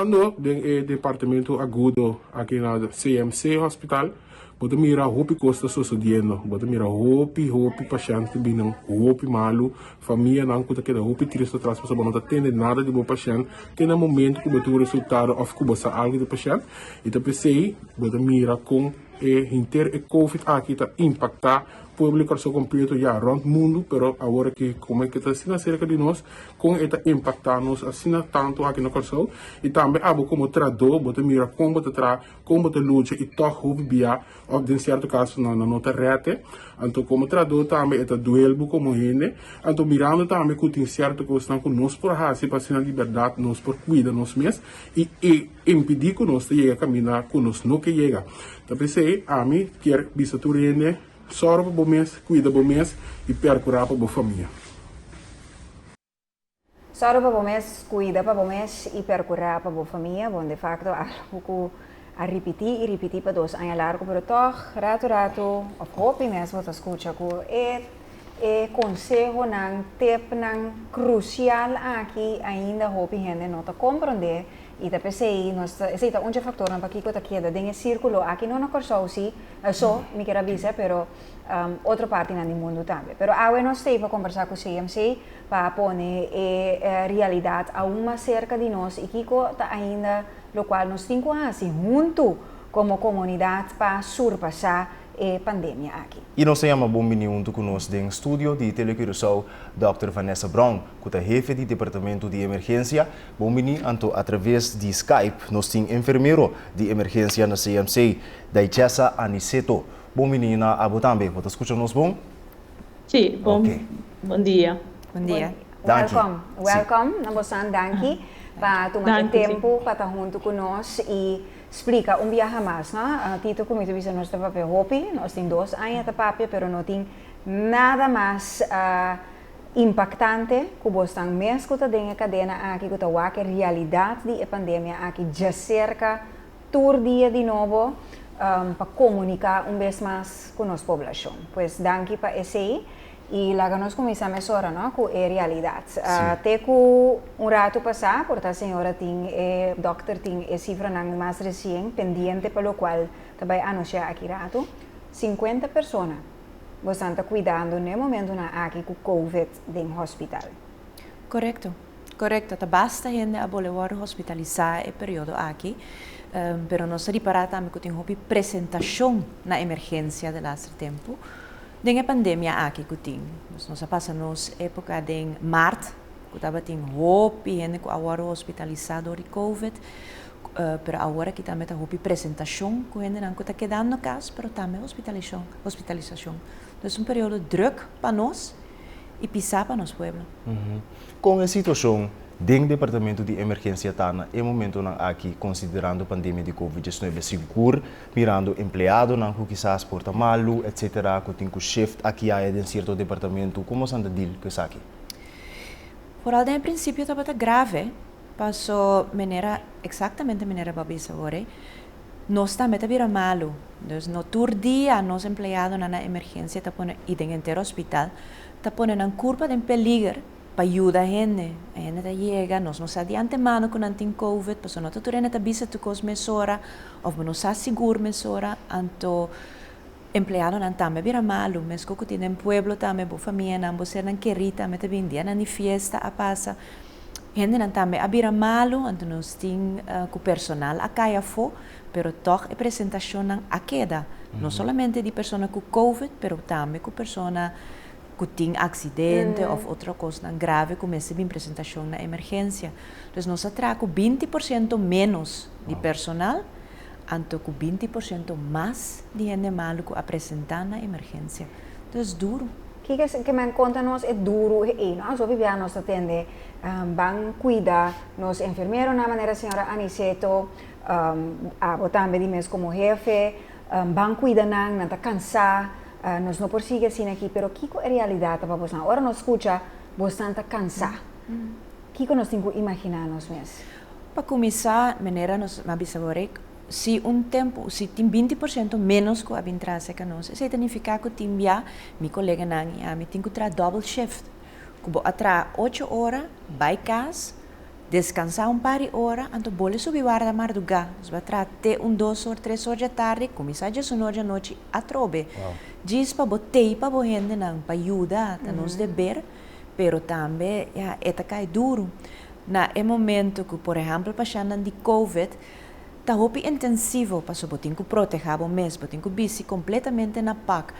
Entrando den e departamento agudo aki na CMC Hospital, bo ta mira hopi kos ta sosodiendo. Bo ta mira hopi, hopi pashènt ta bini hopi malu, famianan ku ta keda hopi tristu atras pasobra bo no ta tende nada di bo pashènt te na momento ku bo tin un resultado òf ku bo sa algu di e pashènt. I ta p'esei bo ta mira kon e henter e covid aki ta impaktá pueblo di Kòrsou kompleto ya rònt mundu, pero awor aki komo e ke ta asina serka di nos, kon e ta impaktá nos asina tantu aki na Kòrsou. I tambe abo komo trahadó bo ta mira kon bo ta traha, kon bo ta lucha i tòg hopi bia òf den sierto kasonan nan no ta rète. Anto komo trahadó tambe e ta duel bo komo hende. Anto mirando tambe ku tin sierto kosnan ku nos por hasi pa asina di bèrdat nos por kuida nos mes i e impidí ku nos ta yega kaminda ku nos no ke yega. Ta p'esei ami kier bisa tur hende, sòru pa bo mes, kuida bo mes i pèrkurá pa bo famia. Sòru pa bo mes, kuida pa bo mes i pèrkurá pa bo famia. Bon, defakto algu ku a ripití i ripití pa 2 aña largu, pero tòg ratu ratu òf hopi mes bo ta skucha ku e e konsehonan, tepnan krusial aki ainda hopi hende no ta komprondé i ta p'esei nos ta esei ta un dje faktornan pakiko ta keda den e sírkulo aki, no na Kòrsou sí, so mi kier a bisa, pero otro partinan di mundu tambe. Pero awe nos t'ei pa kombersá ku CMC pa pone e realidat aun mas serka di nos i kiko ta ainda lokual nos tin ku hasi huntu komo komunidat pa surpasá e pandemia aki. I nos ta yama bon bini huntu ku nos den studio di Tele Curaçao Dòkter Vanessa Brown, ku ta hefe di Departamento di Emergensia. Bon bini anto atraves di Skype nos tin enfermero di emergensia na CMC, Daichessa Aniceto. Bon bini na abo tambe. Bo ta skucha nos bon? Sí, bon, bon dia. Bon dia. Welcome, welcome na bosan. Danki pa tuma e tempu pa ta huntu ku nos i splika un biaha mas, no? Tito ku mi ta bisa nos ta papia hopi, nos tin 2 aña ta papia, pero no tin nada mas impaktante ku bosnan mes ku ta den e kadena aki, ku ta wak e realidat di e pandemia aki djaserka tur dia di nobo pa komuniká un bes mas ku nos poblashon. Pues danki pa esei i laga nos kuminsá mesora, no, ku e realidat. Te ku un ratu pasá, por ta señora tin e dòkter tin e sifranan mas resien pendiente pa lokual ta bai anunsiá aki ratu, 50 persona bosan ta kuidando na e momentunan aki ku COVID den hospital. Korekto. Ta basta hende a bolbe wòrdu hospitalisá e periodo aki, pero nos ta ripará tambe ku tin hopi presentashon na emergensia de laatste tempu den e pandemia aki ku tin. Dus nos a pasa nos époka den mart ku tabatin hopi hende ku a wòrdu hospitalisá dor di COVID, pero awor aki tambe ta hopi presentashon ku hendenan ku ta kedando kas, pero tambe hospitalishon, hospitalisashon. Dus un periodo drùk pa nos i pisá pa nos pueblo. Kon e situashon den departamento di emergensia ta na e momentonan aki konsiderando pandemia di COVID-19, sigur mirando empleadonan ku kisas por ta malu etsetera ku tin ku shift aki aya den sierto departamento, komo esnan ta deal ku esaki? Foral den e prinsipio tabata grave, paso manera, eksaktamente manera bo a bisa awor ei, nos tambe ta bira malu. Dus no tur dia nos empleadonan na emergensia ta pone, i den henter hospital, ta pone nan kurpa den peliger pa yuda hende. E hende ta yega, nos no sa di antemano ku nan tin covid, pasobra no ta tur hende ta bisa tur kos mesora, òf bo no sa sigur mesora, anto empleadonan tambe a bira malu, meskos ku tin den pueblo tambe, bo famianan, bo sernan kerí tambe ta bin, dianan di fiesta a pasa, hendenan tambe a bira malu, anto nos tin ku personal a kai afó, pero tòg e presentashonnan a keda, no solamente di persona ku covid, pero tambe ku persona ku tin aksidente òf otro kosnan grave ku mester bin presentashon na emergensia. Dus nos a traha ku 20% ménos di personal, anto ku 20% mas di hende malu ku a presentá na emergensia. Dus duru. Kiko ke men konta nos e duru ei, no? Aso bibia nos ta tende ban kuida nos enfermeronan manera señora Aniceto, abo tambe di mes komo hefe, ban kuida nan, nan ta kansá, nos no por sigui asina aki, pero kiko e realidat ta pa bosnan? Ora nos skucha bosnan ta kansá, kiko nos tin ku imaginá nos mes? Pa kuminsá, manera nos a bisa awor, si un tempu, si tin 20% ménos ku a bin traha serka nos, esei ta nifiká ku tin bia mi koleganan i ami tin ku traha double shift, ku bo a traha 8 ora, bai kas, Deskansá un par di ora, anto bolbe subi warda mardugá. Dus bo a traha te 1, 2 or, 3 or di atardi, kuminsá 11 or di anochi atrobe. Djis pa bo tei pa bo hendenan, pa yuda, ta nos deber, pero tambe, ja, e ta kai duru. Na e momento ku, por ehèmpel, pashèntnan di COVID, ta hopi intensivo, paso bo tin ku protehá bo mes, bo tin ku bisti kompletamente na pak.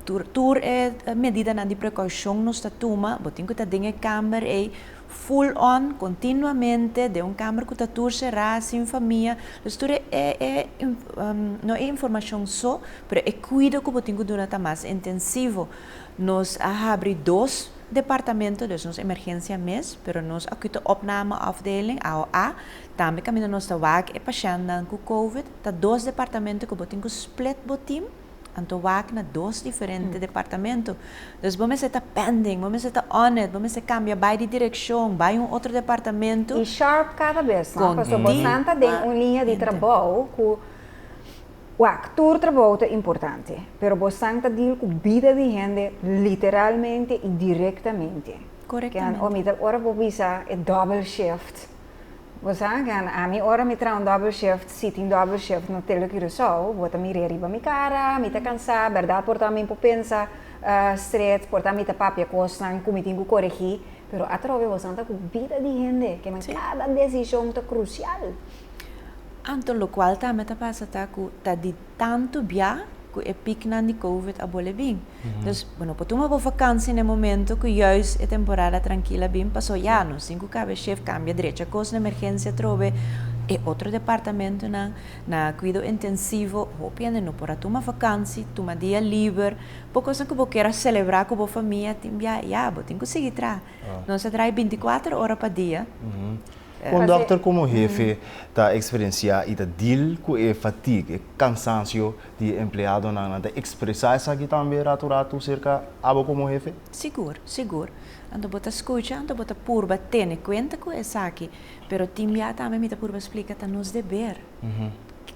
Tur e medidanan di prekoushon nos ta tuma, bo tin ku ta den e kamber ei full on, kontinuamente, den un kamber ku ta tur será, sin famia. Dus tur e, no e informashon so, pero e kuido ku bo tin ku duna ta mas intensivo. Nos a habri dos departamento, dus nos emergensia mes, pero nos acute opname afdeling, AOA, tambe kaminda nos ta wak e pashèntnan ku COVID, ta dos departamento ku bo tin ku split bo team, anto wak na dos diferente departamento. Dus bo mester ta pending, bo mester ta on it, bo mester kambia bai di direkshon, bai un otro departamento. I sharp kada bes, no? Pasobra bo ta den un liña di trabou ku wak, tur trabou ta importante, pero bo ta deal ku bida di hende literalmente i direktamente. Korektamente. O mi ora bo bisa e double shift. Bo sa, ami ora mi traha un double shift, si tin double shift na Tele Curaçao, bo ta mira riba mi kara, mi ta kansá, berdat por ta mi por pensa straight, por ta mi ta papia kosnan ku mi tin ku koregí, pero atrobe bo ta ku bida di hende, ke men kada desishon ta krusial. Anto lokual tambe ta pasa ta ku ta di tantu bia ku e pieknan di COVID a bolbe bin. Dus, bueno, por tuma bo vakantie na e momento ku juist e temporada trankil a bin, paso ya, nos tin ku kaba shift, kambia drecha kos na emergensia trobe, e otro departamentonan na kuido intensivo, hopi hende no por a tuma vakantie, tuma dia liber, bo kosnan ku bo kier a selebrá ku bo famia, tin bia, ya, bo tin ku sigui traha. Nos a draai 24 ora pa dia. Un dòkter komo hefe ta eksperensiá i ta deal ku e fatigue, e kansansio di e empleadonan. Nan ta ekspresá esaki tambe ratu ratu serka abo komo hefe? Sigur, sigur. Anto bo ta skucha, anto bo ta purba tene kuenta ku esaki, pero tin bia tambe mi ta purba splika ta nos deber.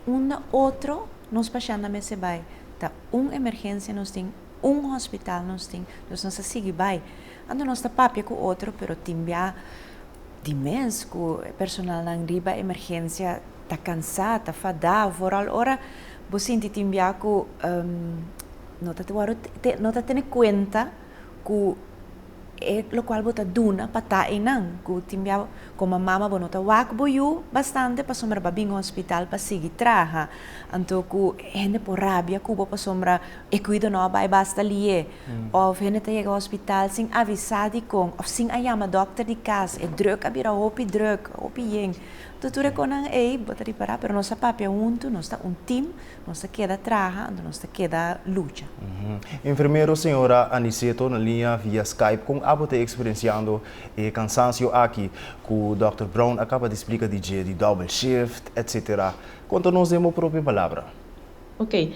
Unda otro nos pashèntnan mester bai, ta un emergensia nos tin, un hospital nos tin, dus nos ta sigui bai. Anto nos ta papia ku otro, pero tin bia di mes ku personalnan riba emergensia ta kansá, ta fadá, vooral ora bo sinti tin bia ku no ta tene kuenta ku e lokual bo ta duna pa ta einan, ku tin bia komo mama bo no ta wak bo yu bastante pasobra bo a bin hospital pa sigui traha, anto ku hende por rabia ku bo pasobra e kuido no a bai basta lié. Òf hende ta yega hospital sin avisá dikon òf sin a yama dòkter di kas. E drùk a bira hopi drùk, hopi yen. Anto tur e konan ei bo ta ripará, pero nos a papia huntu, nos ta un tim, nos ta keda traha, anto nos ta keda lucha. Enfermero señora Aniceto na liña via Skype, kon abo ta eksperensiando e kansansio aki ku dòkter Brown a kaba di splika di dje, di double shift, etc. Konta nos den bo propio palabra. Ok,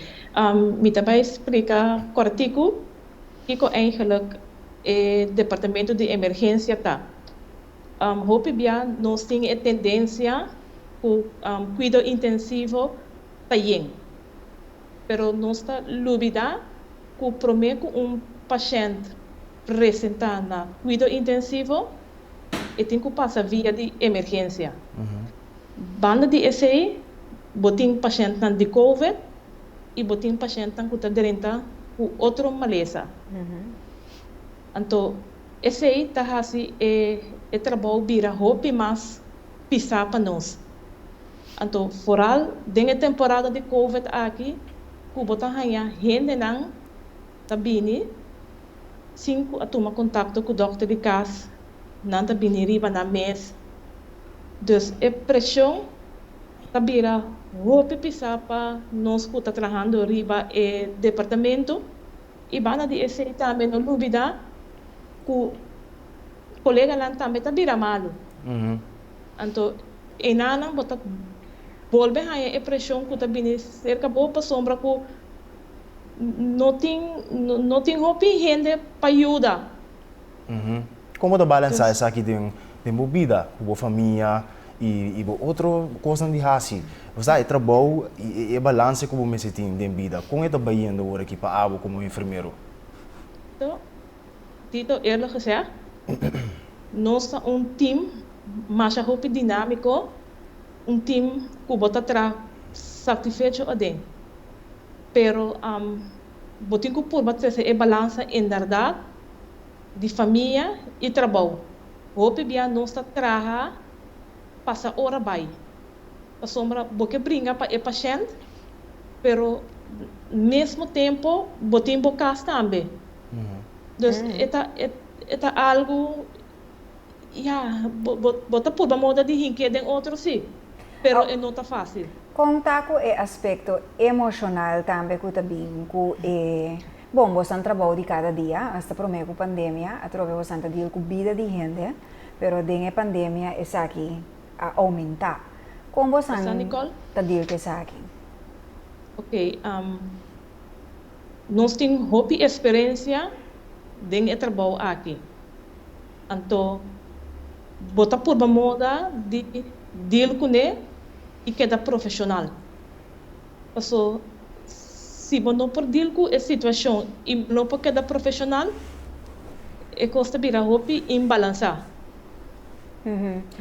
mi ta bai splika kòrtiku kiko eigenlijk e departamento di emergensia ta. Hopi bia nos tin e tendensia ku kuido intensivo ta yen, pero nos ta lubidá ku promé ku un pashènt presentá na kuido intensivo e tin ku pasa via di emergensia. Banda di esei, bo tin pashèntnan di COVID i bo tin pashèntnan ku ta drenta ku otro malesa. Anto esei ta hasi e trabou bira hopi mas pisá pa nos. Anto foral den e temporada di COVID aki ku bo ta haña hendenan ta bini sin ku a tuma kontakto ku dòkter di kas, nan ta bini riba nan mes. Dus e preshon ta bira hopi pisá pa nos ku ta trahando riba e departamento i banda di esei tambe no lubidá ku koleganan tambe ta bira malu. Anto enanan bo ta bolbe haña e preshon ku ta bini serka bo pasobra ku no tin hopi hende pa yuda. Kon bo ta balansá esaki den bo bida, ku bo famia i bo otro kosnan di hasi? Bo sa, e trabou i e balanse ku bo mester tin den bida, kon e ta bayendo awor aki pa abo komo enfermero? Tito, eerlijk gezegd, nos ta un team. masha hopi dinámiko, un tim ku bo ta traha satisfecho aden. Pero bo tin ku purba trese e balansa inderdaad di famia i trabou. Hopi bia nos ta traha pasa ora bai. Pasobra bo ke bringa pa e pashènt, pero mesmo tempu bo tin bo kas tambe. Dus e ta e ta algu ya bo bo ta purba moda di hink'é den otro sí, pero e no ta fásil. Kon ta ku e aspekto emoshonal tambe ku ta bin ku e bon bosan trabou di kada dia asta promé ku pandemia atrobe bosan ta deal ku bida di hende pero den e pandemia esaki a oumentá. Kon bosan ta deal ku esaki? Ok nos tin hopi eksperensia den e trabou aki anto bo ta purba moda di deal kuné i keda profeshonal. Paso si bo no por deal ku e situashon i no por keda profeshonal, e kos ta bira hopi imbalansá.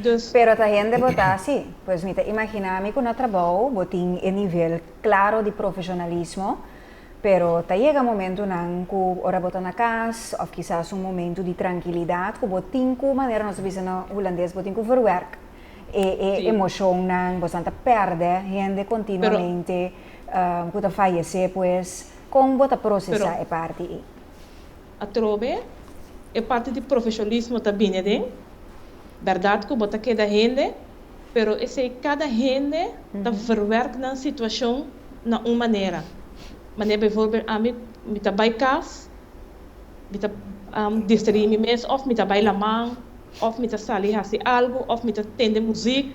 Dus. Pero ta hende bo ta hasi. Pues mi ta imaginá mi ku na trabou bo tin e nivel klaro di profeshonalismo, pero ta yega momentunan ku ora bo ta na kas òf kisas un momentu di trankilidat ku bo tin ku, manera nos ta bisa na hulandes, bo tin ku verwerk. E e emoshonnan, bosan ta pèrdè hende kontinuamente ku ta fayesé, pues kon bo ta prosesá e parti ei? Atrobe e parti di profesholismo ta bini aden, bèrdat ku bo ta keda hende, pero esei kada hende ta verwerk nan situashon na un manera. Manera bijvoorbeeld ami, mi ta bai kas, mi ta distraí mi mes òf mi ta bai laman, Of mi ta sali hasi algu, of mi ta tende muzik.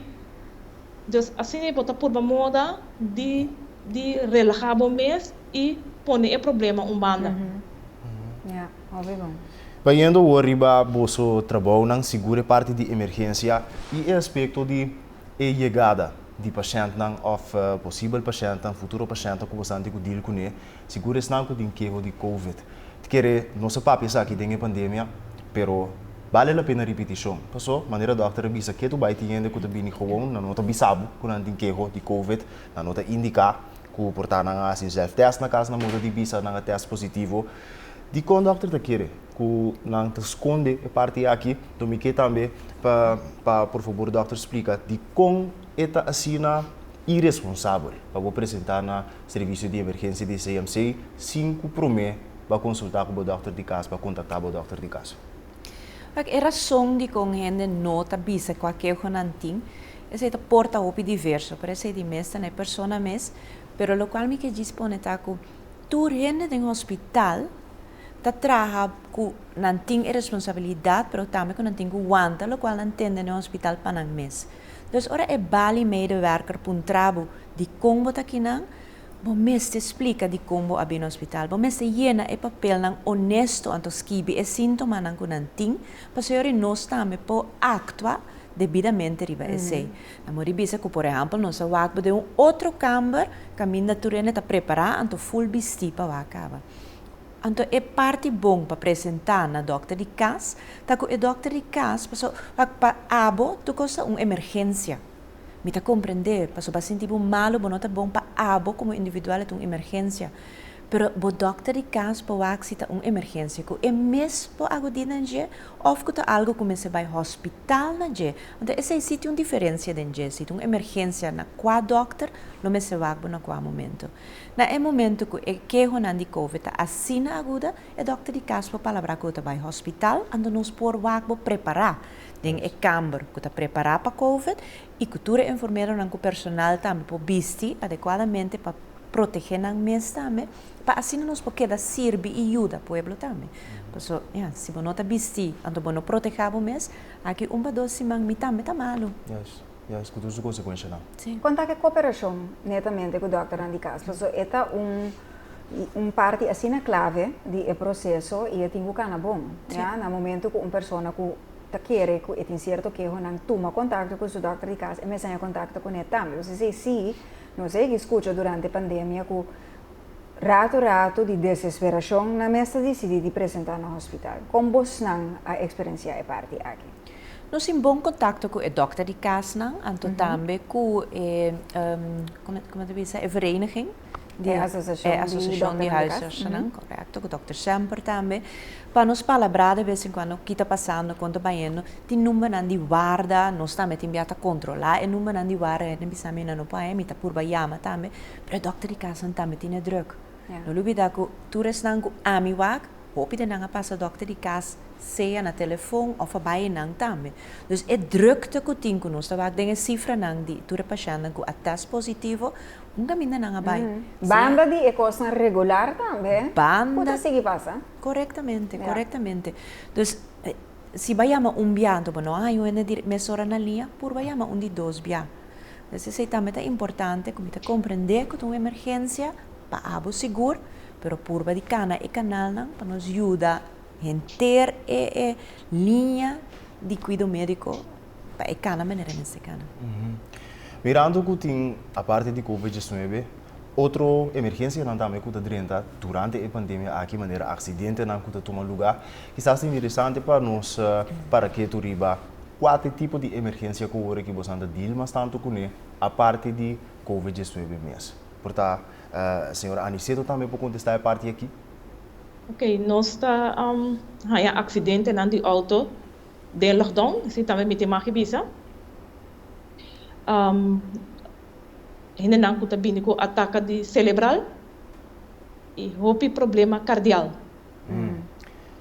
Dus asina bo ta purba moda di di relaha bo mes i pone e problema un banda. Ja, hopi bon. Bayendo awor riba boso trabounan, sigur e parti di emergensia i e aspekto di e yegada di pashèntnan òf posibel pashèntnan, futuro pashèntnan ku boso tin ku deal kuné, sigur esnan ku tin keho di covid. T kere nos a papia esaki den e pandemia, pero bale la pena ripitishon. Paso, manera dòkter a bisa, ke tu bai tin hende ku ta bini gewoon, nan no ta bisa bo ku nan tin keho di covid, nan no ta indiká ku por ta nan a hasi un self test na kas, nan muda di bisa nan a test positivo. Dikon dòkter ta kere ku nan ta skonde e parti aki? Enton mi ke tambe pa pa por fabor dòkter splika dikon e ta asina iresponsabel pa bo presentá na Servisio di emergensia di CMC sin ku promé bo a konsultá ku bo dòkter di kas pa kontaktá bo dòkter di kas. Wak, e rason dikon hende no ta bisa kua keho nan tin, esei ta por ta hopi diverso, pero esei di mes ta na e persona mes, pero lokual mi ke djis pone ta ku tur hende den hospital ta traha ku nan tin e responsabilidat pero tambe ku nan tin ku wanta lokual nan tende den hospital pa nan mes. Dus ora e bali medewerker puntra bo dikon bo ta kinan, bo mester splika dikon bo a bini hospital. Bo mester yena e papelnan honesto anto skibi e sintomanan ku nan tin, pasobra yori nos tambe por aktua debidamente riba esei. Nan por di bisa ku por ehèmpel nos a wak bo den un otro kamber kaminda tur hende ta prepará anto ful bistí pa wak kaba. Anto e parti bon pa presentá na dòkter di kas ta ku e dòkter di kas paso wak pa abo tur kos ta un emergensia. Mi ta komprendé paso bo a sinti bo malu bo no ta bon pa abo komo individual e ta un emergensia. Pero bo dòkter di kas por wak si ta un emergensia ku e mes por agudí nan dje òf ku ta algu ku mester bai hòspital na dje. Anto esei si tin un diferensia den dje si ta un emergensia na kua dòkter lo mester wak bo na kua momento. Na e momento ku e kehonan di covid ta asina aguda, e dòkter di kas por palabrá ku bo ta bai hospital, anto nos por wak bo prepará den e kamber ku ta prepará pa covid i ku tur e enfermeronan ku personal tambe por bisti adekuadamente pa protegé nan mes tambe, pa asina nos por keda sirbi i yuda pueblo tambe. Paso, ya, si bo no ta bisti anto bo no protehá bo mes, aki un pa dos siman mi tambe ta malu. Juist, ku tur su konsekuenshanan. Sí. Kon ta ku e koperashon netamente ku dòkternan di kas? Pasobra e ta un un parti asina klave di e proseso i e tin ku kana bon. Ya, na momento ku un persona ku ta kere ku e tin sierto kehonan tuma kontakto ku su dòkter di kas, e mester haña kontakto kuné tambe. Pasobra esei sí nos a yega skucha durante pandemia ku ratu ratu di desesperashon nan mes ta disidí di presentá na hospital. Kon bosnan a eksperensiá e parti aki? Nos tin bon kontakto ku e dòkter di kasnan, anto tambe ku e, kon kon ta bisa, e vereniging di e asosiashon e asosiashon di huisartsennan, korekto, ku dòkter Semper tambe, pa nos palabrá de bes en kuando ki ta pasando, kon ta bayendo. Tin numbernan di warda, nos tambe tin bia ta kontrolá e numbernan di warda, hende bisa mi nan no por haña, mi ta purba yama tambe, pero e dòkter di kasnan tambe tin e drùk. No lubidá ku tur esnan ku ami wak, Hopi di nan a pasa dokter di kas sea na telefon of a bai nan tambe. Dus e drukte ku tin ku nos ta wak den e sifranan di tur e pashèntnan ku a tèst positivo, un kaminda nan a bai. Banda di e kosnan regular tambe ku ta sigui pasa. Korektamente, korektamente. Dus si bo a yama un bia anto bo no a haña un hende di mesora na liña, purba yama un di dos bia. Dus esei tambe ta importante ku mi ta komprendé ku ta un emergensia pa abo sigur, Pero purba di kana e kanalnan pa nos yuda henter e e liña di kuido médiko pa e kana manera mester kana. Mirando ku tin, aparte di Covid 19, otro emergensianan tambe ku ta drenta durante e pandemia aki, manera aksidentenan ku ta tuma lugá, kisas ta interesante pa nos para ketu riba kua ta e tipo di emergensia ku ora ki boso nan ta deal mas tantu kuné aparte di Covid 19 mes. Por ta Señora Aniceto tambe por contesta e parti aki. Ok, nos ta haña accidentenan di auto den lockdown, esei tambe mi tin mag di bisa. Hendenan cu ta bini cu ataka di celebral y hopi problema cardial.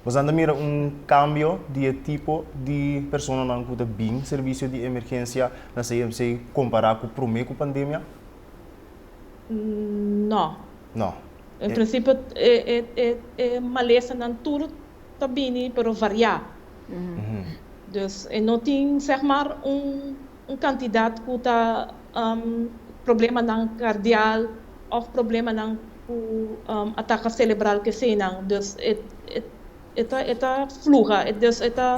Nos anda mira un cambio di e tipo di personanan cu ta bin servicio di emergencia na CMC compara cu prome cu pandemia? No. No. En principio e malesanan tur ta bini pero varia. Dus e no tin zeg maar un cantidad cu ta problemanan cardial of problemanan cu ataka celebral keseynan. Dus e ta fluha, dus e ta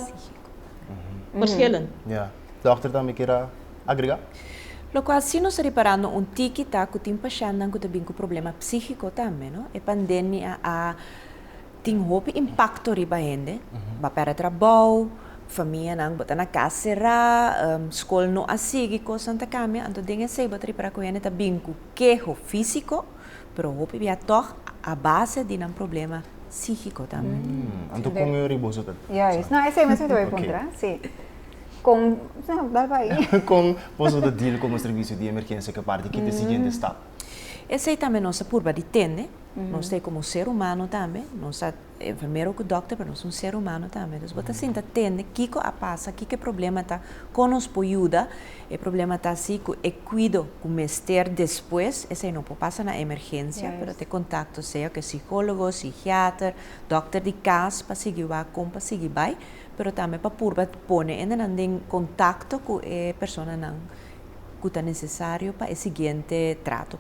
verschillend. Ja. Dokter tambe kier a agrega? Lokual si nos ta riparando un tiki ta ku tin pashèntnan ku ta bin ku problema psíkiko tambe, no? E pandemia a tin hopi impakto riba hende, bo a pèrdè trabou, famianan bo ta na kas será, skol no a sigui, kosnan ta kambia, anto den esei bo ta ripará ku hende ta bin ku keho físiko, pero hopi bia tòg a base di nan problema psíkiko tambe. Anto kon e riba boso ta? Juist, no esei mes mi ta bai puntra, si. Kon, no, dal pa ai. Kon boso ta deal komo servisio di emergensia ku e parti ki ta e siguiente stap? Esei tambe nos ta purba di tende, nos ta komo ser humano tambe, nos ta enfermero ku dòkter pero nos ta un ser humano tambe, dus bo ta sinta tende kiko a pasa, kiko e problema ta, kon nos por yuda, e problema ta si ku e kuido ku mester despues, esei no por pasa na emergensia, pero ta e kontakto sea ku e psikólogo, sigiater, dòkter di kas pa sigui wak kon pa sigui bai, pero tambe pa purba pone hendenan den kontakto ku e personanan ku ta nesesario pa e siguiente trato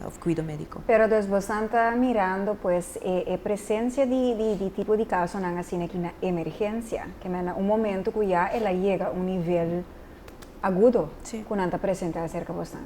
òf kuido médiko. Pero dus bosan ta mirando pues e e presensia di di di tipo di kasonan asina aki na emergensia, ke men na un momento ku ya el a yega un nivel agudo ku nan ta presenta aserka bosan.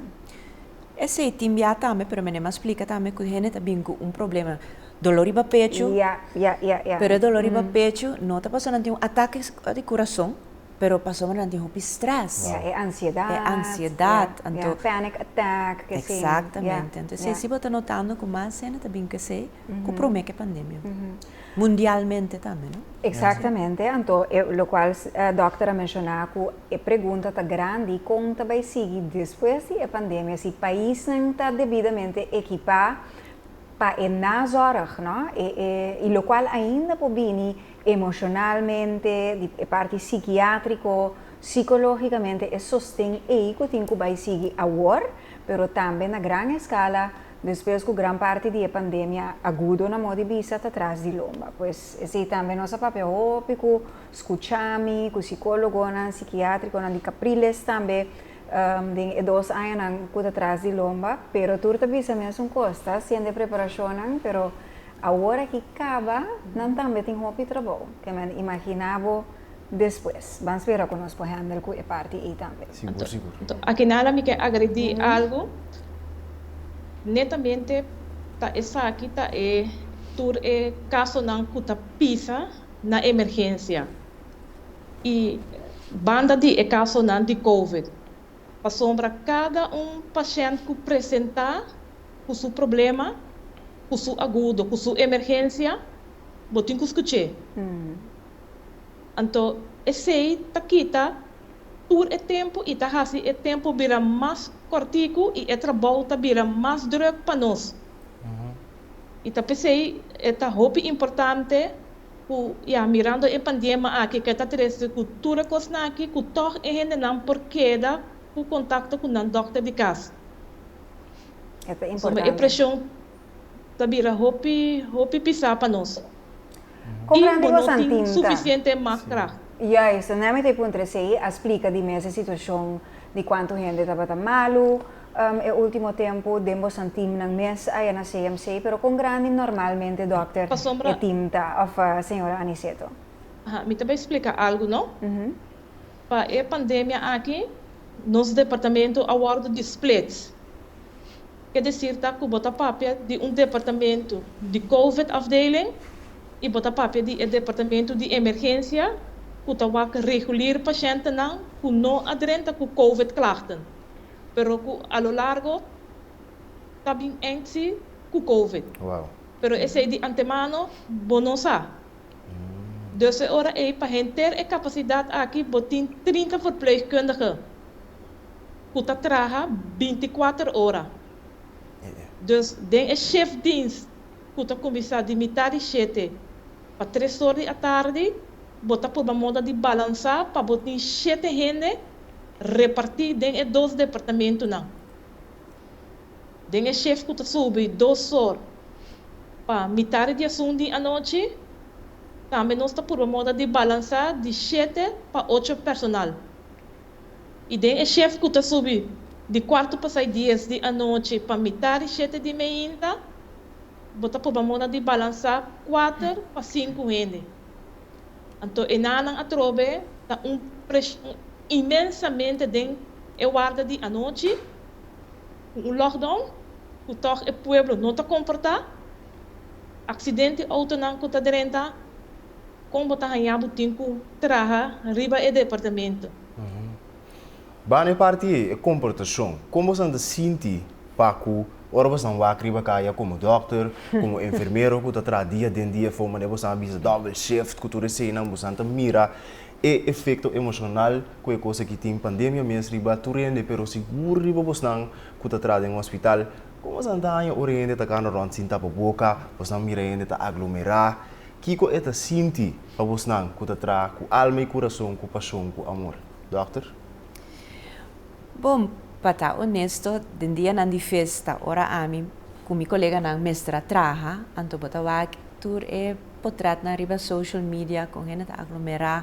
Esei tin bia tambe, pero mene mas splika tambe ku hende ta bin ku un problema dolor riba pechu, Ya, ya, ya, ya. pero e dolor riba pechu no ta pasobra nan tin un atake di kurason, pero pasobra nan tin hopi stress. Ya, e ansiedat. E ansiedat, Ya, anto ya, panic attack, ke si. Exactamente. Anto esei si bo ta notando ku mas hende ta bin ku esei ku promé ku e pandemia. Mundialmente tambe, no? Exactamente, anto e lokual dòkter a menshoná ku e pregunta ta grandi kon ta bai sigui despues di e pandemia si paisnan ta debidamente ekipá pa e nazorg, no? E e i lokual ainda por bini emoshonalmente, di e parti sikiátriko, sikológikamente e sosten ei ku tin ku bai sigui awor, pero tambe na gran eskala Despues ku gran parti di e pandemia agudo na moda di bisa ta tras di lomba. Pues esei tambe nos a papia hopi ku Skuchami, ku sikólogonan, sikiátrikonan di Capriles tambe den e dos añanan ku ta tras di lomba. Pero tur ta bisa mesun kos, ta hasiendo e preparashonnan, pero awor aki kaba nan tambe tin hopi trabou. Ke men imaginá bo despues. Ban spera ku nos por handle ku e parti ei tambe. Sigur, sigur. Anto, akinala mi ke agredí algu. Netamente ta esaki ta e tur e kasonan ku ta pisa na emergensia. I Banda di e kasonan di Covid, pasobra kada un pashènt ku presentá ku su problema, ku su agudo, ku su emergensia, bo tin ku skuch'é. Anto esei ta kita tur e tempu i ta hasi e tempu bira mas kòrtiku i e trabou ta bira mas drùk pa nos. I ta p'esei e ta hopi importante ku, ya, mirando e pandema aki ke ta trese ku tur e kosnan aki, ku tòg e hendenan por keda ku kontakto ku nan dòkter di kas. E ta Pasobra e importante. preshon ta bira hopi, hopi pisá pa nos. Kon I grandi bo no bosan tin tim ta? sufisiente maskracht. Juist, en mi ta puntra esei, a splika di mes e situashon di kuantu hende tabata malu e ultimo tempu den bosan timnan mes aya na CMC, pero kon grandi normalmente dòkter e Pasobra, tim ta òf señora Aniceto? aha, mi ta bai splika algu no. Pa e pandemia aki nos departamento a wòrdu di splits. Ke desir ta ku bo ta papia di un departamento di Covid afdeling i bo ta papia di e departamento di emergensia ku ta wak regulier pashentenan ku no a drenta ku Covid klachten, pero ku a lo largo ta bin engsi ku Covid. Pero esei di antemano bo no sa. Dus e ora ei pa henter e kapasidat aki bo tin 30 verpleegkundigen ku ta traha 24 ora. Dus den e shiftdienst ku ta kuminsá di mitar di 7 pa 3 or di atardi, bo ta purba moda di balansá pa bo tin 7 hende repartí den e dos departamentonan. Den e shift ku ta subi 2 or pa mitar di 11 di anochi, tambe nos ta purba moda di balansá di 7 pa 8 personal. I den e shift ku ta subi di 9:45 di anochi pa mitar di 7 di mainta, bo ta purba moda di balansá 4 pa 5 hende. Anto, einan atrobe ta un preshon inmensamente den e warda di anochi, un lockdown, ku toch e pueblo no ta komportá, aksidente outonan ku ta drenta, kon bo ta haña bo tin ku traha riba e departamento. Bane parti e komportashon. Kon bo ta sinti pa ku ora bo wak riba kaya komo dòkter, komo enfermero ku ta traha dia den dia forma de bo bisa double shift ku tur eseinan bo ta mira e efekto emoshonal ku e kos aki tin pandemia mes riba tur hende, pero sigur riba bosnan ku ta traha den hospital. Kon bo ta haña ora hende ta kana rònt sin tapa boka, bo mira hende ta aglomerá? Kiko e ta sinti pa bosnan ku ta traha ku alma i kurason, ku pashon, ku amor? Dòkter? Bon, pa ta honesto, den dianan di fiesta, ora ami ku mi koleganan mester a traha, anto bo ta wak tur e portretnan riba social media ku hende ta aglomerá,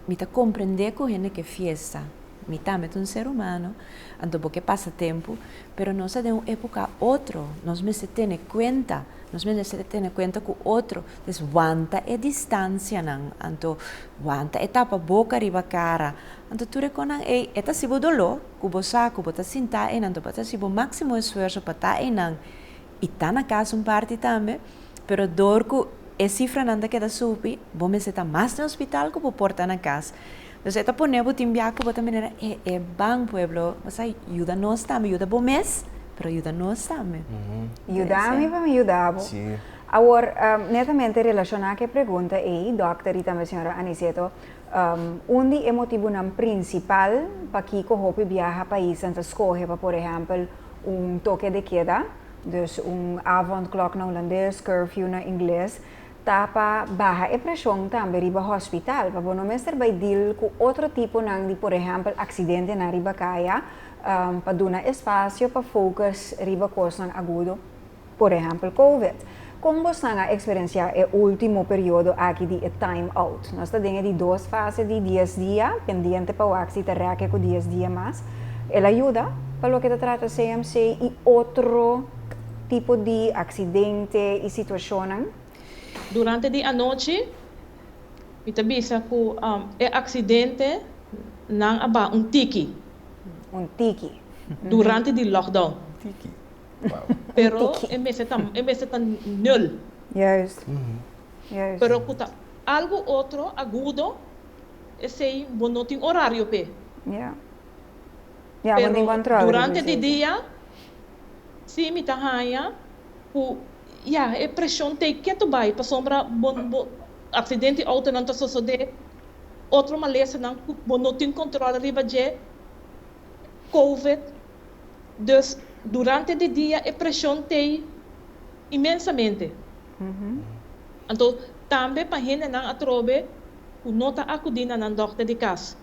mi ta komprendé ku hende ke fiesta. Mi tambe ta un ser humano, anto bo ke pasa tempu, pero nos ta den un époka otro, nos mester tene kuenta, nos mester tene kuenta ku otro, dus wanta e distansianan, anto wanta e tapa boka riba kara, anto tur e kosnan ei, e ta hasi bo doló, ku bo sa ku bo ta sinta einan, anto bo ta hasi bo máksimo esfuerso pa ta einan i ta na kas un parti tambe, pero dor ku e sifranan ta keda subi, bo mester ta mas den hospital ku bo por ta na kas. Dus e ta pone bo tin bia ku bo ta manera e e ban pueblo, bo sa yuda nos tambe, yuda bo mes, pero yuda nos tambe. Yuda mi pa mi yuda bo. Awor, netamente relashoná ku e pregunta ei, dòkter i tambe señora Aniceto, un di e motibunan prinsipal pakiko hopi biaha paisnan ta skohe pa, por ehèmpel, un toke de keda, dus un avondklok na hulandes, curfew na ingles, ta pa baha e preshon tambe riba hospital, pa bo no mester bai deal ku otro tiponan di, por ehèmpel, aksidentenan riba kaya, pa duna espasio pa focus riba kosnan agudo, por ehèmpel COVID. Kon bosnan a eksperensiá e último periodo aki di e time out? Nos ta den e di dos fase di 10 dia, pendiente pa wak si ta rèk ku 10 dia mas. El a yuda pa loke ta trata CMC i otro tipo di aksidente i situashonnan? Durante di anochi, mi ta bisa ku e aksidentenan a baha un tiki. Un tiki. Durante di lockdown. Tiki. Pero e mester ta, e mester ta nul. Pero ku ta algu otro agudo. Esei bo no tin orario p'e. Ja. Ja, bo tin Pero control durante riba di esei. dia sí mi ta haña ku ya e preshon t'ei ketu bai pasobra bo bo aksidente di outonan ta sosodé, otro malesanan ku bo no tin control riba dje, Covid. Dus durante di dia e preshon t'ei inmensamente. Anto tambe pa hendenan atrobe ku no ta akudí na nan dòkter di kas,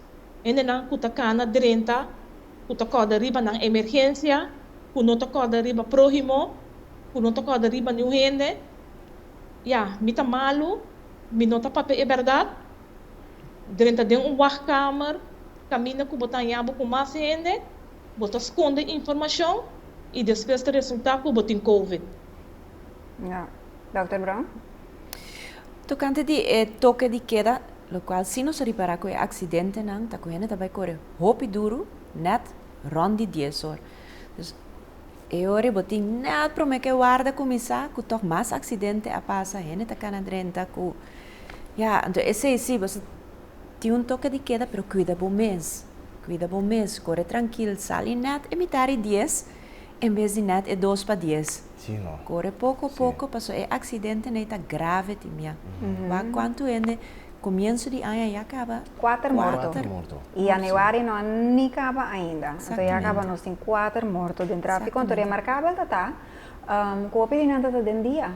hendenan ku ta kana drenta, ku ta kòrda riba nan emergensia, ku no ta kòrda riba próhimo, ku no ta kòrda riba niun hende, ya, mi ta malu, mi no ta papia e bèrdat, drenta den un wachtkamer, kaminda ku bo ta haña bo ku mas hende, bo ta skonde informashon i despues ta resultá ku bo tin Covid. Ja. Dòkter Brown? Tokante di e toke di keda, lokual si nos a ripará ku e aksidentenan ta ku hende ta bai kore hopi duru nèt rònt di dies or. Dus e ora bo tin nèt promé ku e warda kuminsá ku tòg mas aksidente a pasa, hende ta kana drenta ku ya, anto esei si bo sa tin un toke di keda pero kuida bo mes, kuida bo mes, kore trankil, sali nèt e mitar di dies en bes di nèt e dos pa dies. Sí, no. Kore poko Sí. poko paso e accidentenan ta grave tin mia. Wak cuanto hende comienzo di aña ya caba Kuater morto. Kuater morto. I januari no a ni caba ainda. Anto ya caba Exactamente. nos tin kuater morto den trafico. Anto Exactamente. remarcabel ta ta cu hopi di nan ta ta den dia.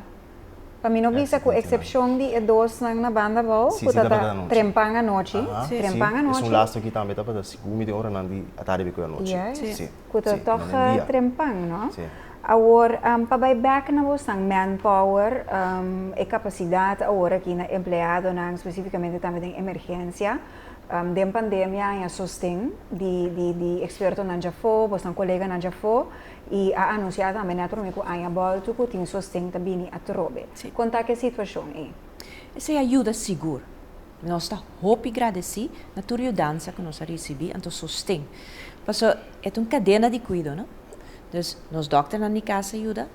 Pa mi no bisa ku Accidentenan. eksepshon di e dosnan na banda abou Sí, ku sí, ta tabata ta anochi. trempan anochi, Aha, sí. trempan Esun anochi. laatste aki tambe tabata sigur mi den oranan di atardi biko anochi. Juist. Sí, Ku ta sí, tòg nan den dia. trempan, no? Sí. Awor, pa bai bèk na bosnan manpower, e kapasidat awor aki na empleadonan, spesifikamente tambe den emergensia, den pandemia haña sosten di di di ekspertonan djafó, bosnan koleganan djafó, I a anunsiá tambe net promé ku aña bòltu ku tin sosten ta bini atrobe. Sí. Kon ta ku e situashon ei? Esei a yuda sigur. Nos ta hopi gradesí na tur yudansa ku nos a risibí anto sosten. Paso e ta un kadena di kuido, no? Dus nos dòkternan di kas a yuda,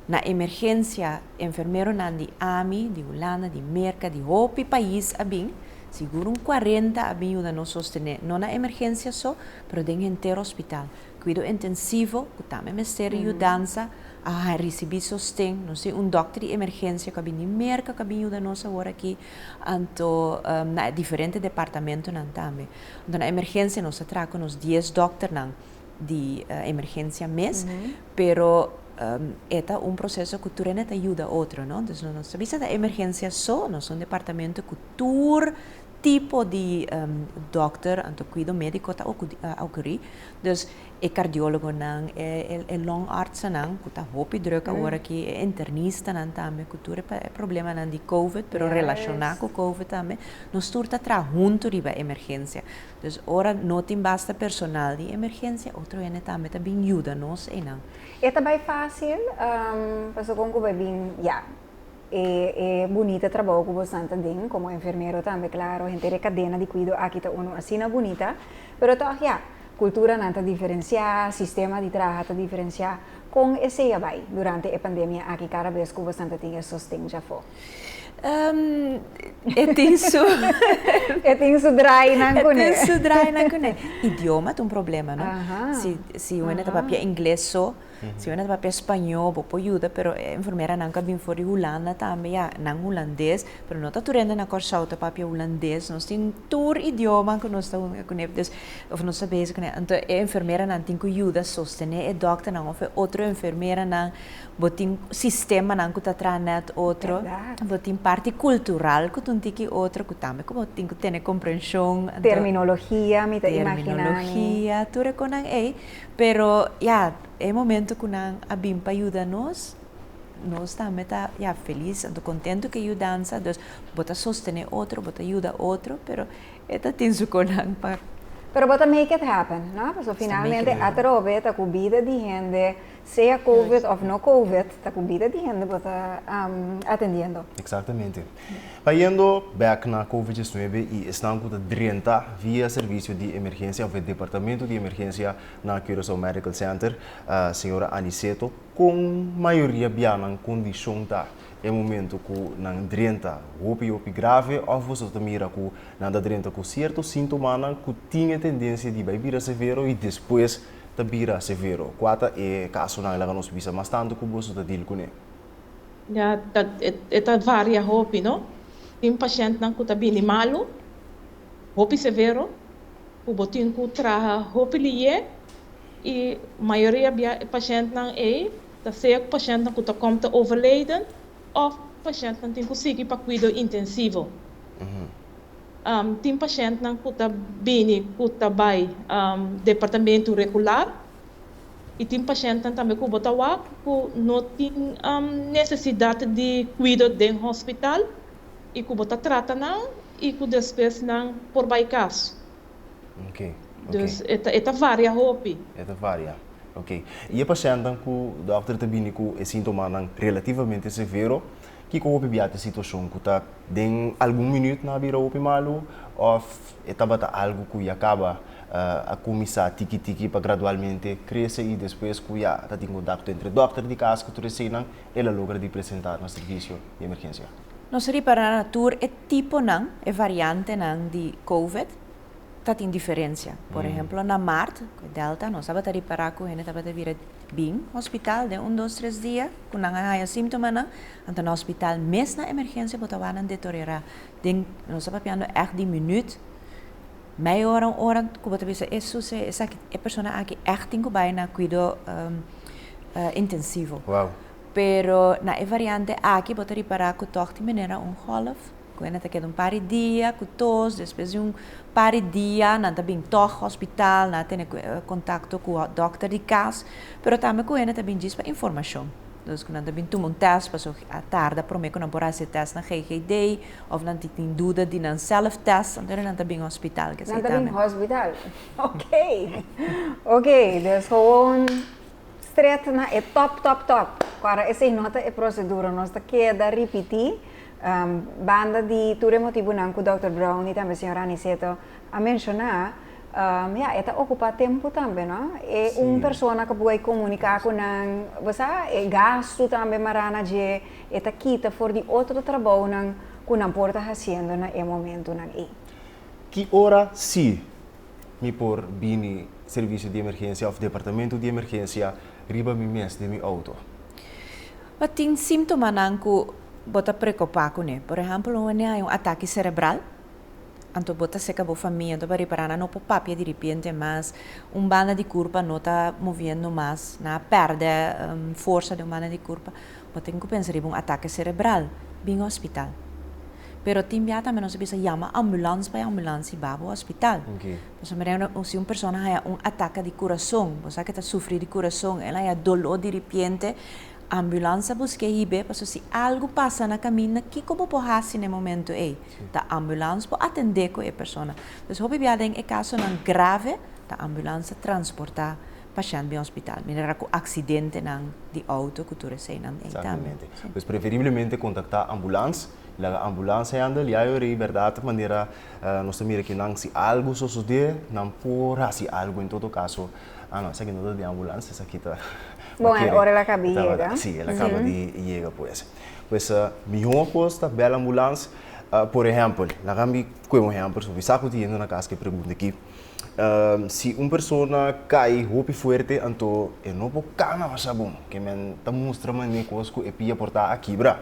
na emergensia enfermeronan di ami, di Hulanda, di Merka, di hopi pais a bin, sigur un kuarenta a bin yuda nos sostené, no na emergensia so, pero den henter hospital. Kuido intensivo ku tambe mester di yudansa a risibí sosten. Nos tin un dòkter di emergensia ku a bini di Merka ku a bin yuda nos awor aki, anto na e diferente departamentonan tambe. Anto na emergensia nos ta traha ku nos dies dòkternan di emergensia mes, pero e ta un proseso ku tur hende ta yuda otro, no. Dus no nos ta bisa ta emergensia so, nos ta un departamento ku tur tipo di dòkter, anto kuido médiko ta okurí. Dus e kardiólogonan, e longartsennan ku ta hopi drùk awor aki, e internistanan tambe ku tur e problemanan di covid, pero relashoná ku covid tambe, nos tur ta traha huntu riba emergensia. Dus ora no tin basta personal di emergensia, otro hende tambe ta bin yuda nos einan. E ta bai fásil, pasobra kon ku bai bin, ya, E e bunita trabou ku bosan ta den komo enfermero tambe klaro henter e kadena di kuido aki ta unu asina bunita pero tòg ya kulturanan ta diferensiá sistema di traha ta diferensiá kon esei a bai durante e pandemia aki kada bes ku bosan ta tin e sosten djafó? E tin su E tin su draainan kuné. E tin su draainan kuné. Idioma ta un problema no si si un hende ta papia ingles so Si bo no ta papia spañó bo por yuda pero e enfermeranan ku a bin for di Hulanda tambe ya nan hulandes pero no ta tur hende na Kòrsou ta papia hulandes nos tin tur idioma ku nos ta hunga kuné dus òf nos ta bezig kuné anto e enfermeranan tin ku yuda sostené e dòkternan òf e otro enfermeranan bo tin sistemanan ku ta traha nèt otro bo tin parti kultural ku ta un tiki otro ku tambe ku bo tin ku tene komprenshon anto Terminologia mi ta imaginá mi. Terminologia tur e konan ei. Pero ya, e momento ku nan a bin pa yuda nos, nos tambe ta ya felis anto kontentu ku e yudansa, dus bo ta sostené otro, bo ta yuda otro, pero e ta tin su konan pa. Pero bo ta make it happen, no? Pasobra finalmente atrobe ta ku bida di hende. Sea Covid of no Covid, ta ku bida di hende bo ta atendiendo. Exactamente. Bayendo bek na Covid 19 y esnan cu ta drenta via servicio di emergencia of e departamento di emergencia na Curaçao Medical Center, señora Aniceto, con mayoria bia nan condicion ta e momento cu nan drenta? Hopi hopi grave of boso ta mira cu nan ta drenta cu cierto sintomanan cu tin e tendencia di bay bira severo y despues ta bira severo? Kua ta e kasonan laga nos bisa mas tantu ku boso ta deal kuné? Ya, ta e ta varia hopi, no? Tin pashèntnan ku ta bini malu, hopi severo, ku bo tin ku traha hopi lihé i mayoria bia e pashèntnan ei ta sea ku pashèntnan ku ta kòm ta overleden òf pashèntnan tin ku sigui pa kuido intensivo. Tin pashèntnan ku ta bini ku ta bai departamentu regular i tin pashèntnan tambe ku bo ta wak ku no tin nesesidat di kuido den hospital i ku bo ta trata nan i ku despues nan por bai kas. Dus e ta varia hopi. E ta varia, ok. I e pashèntnan ku dòkter ta bini ku e sintomanan relativamente severo, Kiko hopi bia ta e situashon ku ta den algun minüt nan a bira hopi malu òf e tabata algu ku ya kaba a kuminsá tiki tiki pa gradualmente krese i despues ku ya ta tin kontakto entre dòkter di kas ku tur eseinan el a logra di presentá na servisio di emergensia? Nos ripará na tur e tiponan, e variantenan di covid ta tin diferencia. Por ehemplo na maart cu e delta nos tabata ripara cu hende tabata bira bin hospital den un dos tres dia cu nan a haya simptomanan, anto na hospital mes na emergencia bo ta wak nan deteriora den nos ta papiando echt di minuut, mei ora un ora cu bo ta bisa e suse esaki e persona aki echt tin cu bay na cuido intensivo. Pero na e variante aki bo ta ripara cu toch tin manera un golf. Ku nan ta keda un par di dia ku tos, despues di un par di dia nan ta bin tòg hospital, nan a tene kontakto ku dòkter di kas, pero tambe ku hende ta bin djis pa informashon. Dus ku nan ta bin tuma un tèst pasobra a tarda promé ku nan por hasi e tèst na GGD òf nan tin duda di nan sèlf tèst, anto nan ta bin hospital kesei tambe. Nan ta bin hospital, ok, ok, dus gewoon stret na e tòp tòp tòp, ku ora esei no ta e prosedura, nos ta keda ripití. Banda di tur e motibunan ku Dòkter Brown i tambe señor Aniceto a menshoná, ya, e ta okupá tempu tambe, no? E un persona ku por komuniká ku nan, bo sa, e gastu tambe mará na dje, e ta kita for di otro trabounan ku nan por ta hasiendo na e momentunan ei. Ki ora sí mi por bini servisio di emergensia òf departamento di emergensia riba mi mes den mi outo? Bo tin síntomanan ku bo ta preokupá kuné. Por ehèmpel, un hende haña un atake serebral, anto bo ta seka bo famia, anto bo a ripará nan no por papia diripiente mas, un banda di kurpa no ta moviendo mas, nan a pèrdè forsa den un banda di kurpa. Bo tin ku pensa riba un atake serebral, bin hospital. Pero tin bia tambe nos a bisa yama ambulans pa e ambulans hiba bo hospital. Pasobra si un persona haña un atake di kurason, bo sa ke ta sufri di kurason, el haña doló diripiente, Ambulans a busk'é hib'é pasobra si algu pasa na kaminda kiko bo por hasi na e momento ei? Ta ambulans por atendé ku e persona. Dus hopi bia den e kasonan grave ta ambulans ta transportá pashènt bin hospital, manera ku aksidentenan di outo ku tur eseinan ei tambe. Exactamente. Pues preferiblemente kontaktá ambulans, laga ambulans handel, ya yo rei bèrdat manera nos ta mira kinan si algu sosodé nan por hasi algu en todo kaso. Ah no, esaki no ta di ambulans, esaki ta. Bon, e ora el a caba di yega. Si, el a caba di yega pues. Pues mihó cos ta bel ambulans. Por ehempel, laga mi koe un ehempel, so mi sa cu tin hende na cas ke pregunta aki. Si un persona cay hopi fuerte anto e no por cana masha bon, ke men ta mustra mane cos cu e pia por ta a kibra.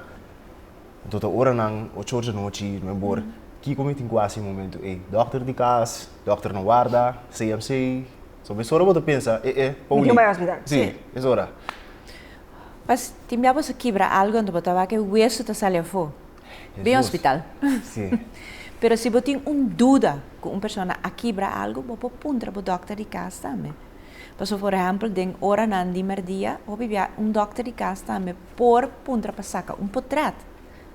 Anto ta ora nan ocho or djanochi, nuebe or, kiko mi tin ku hasi e momentu ei? Dòkter di kas, dòkter na warda, CMC. So mesora bo ta pensa, e e, Pauli. Mi tin bai hospital. Si, mesora. Pas tin bia bo sa kibra algu anto bo ta wak e wesu ta sali afó. Bin hospital. Si. Pero si bo tin un duda ku un persona a kibra algu, bo por puntra bo dòkter di kas tambe. Pasobra por ehèmpel den oranan di mèrdia hopi bia un dòkter di kas tambe por puntra pa saka un potret.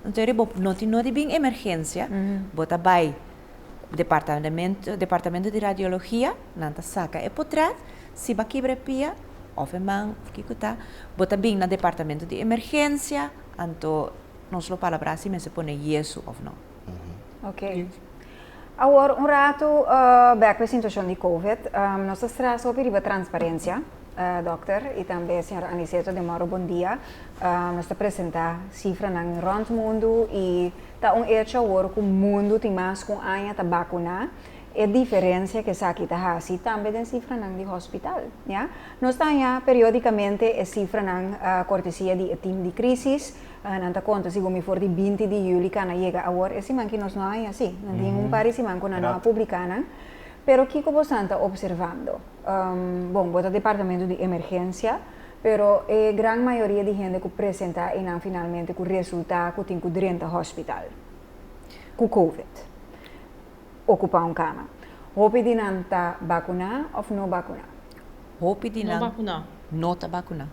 Anto eri bo no tin no di bin emergensia, bo ta bai departamento departamento di radiologia, nan ta saka e potret, si bo a kibra e pia, òf e man òf kiko ta, bo ta bin na departamento di emergensia, anto nos lo palabrá si mester pone yesu òf no. Ok. Awor un ratu bek pa e situashon di Covid, nos ta stress hopi riba transparensia, dòkter i tambe señor Aniceto den Moro bon dia. Nos ta presentá sifranan rònt mundu i ta un echo awor ku mundu tin mas ku un aña ta bakuná. E diferensia ku esaki ta hasi tambe den sifranan di hospital, ya. Nos ta haña periódikamente e sifranan kortesia di e tim di krísis. Nan ta konta segun mi for di 20 di yüli kana yega awor. E siman ki nos no a haña si. Nan tin un par di siman ku nan no a publiká nan. Pero kiko bosan ta opservando? Bon, bo ta departamento di emergensia, pero e gran mayoria di hende ku presentá einan finalmente ku resultá ku tin ku drenta hospital ku covid, okupá un kama. Hopi di nan ta bakuná òf no bakuná? Hopi di nan no ta bakuná.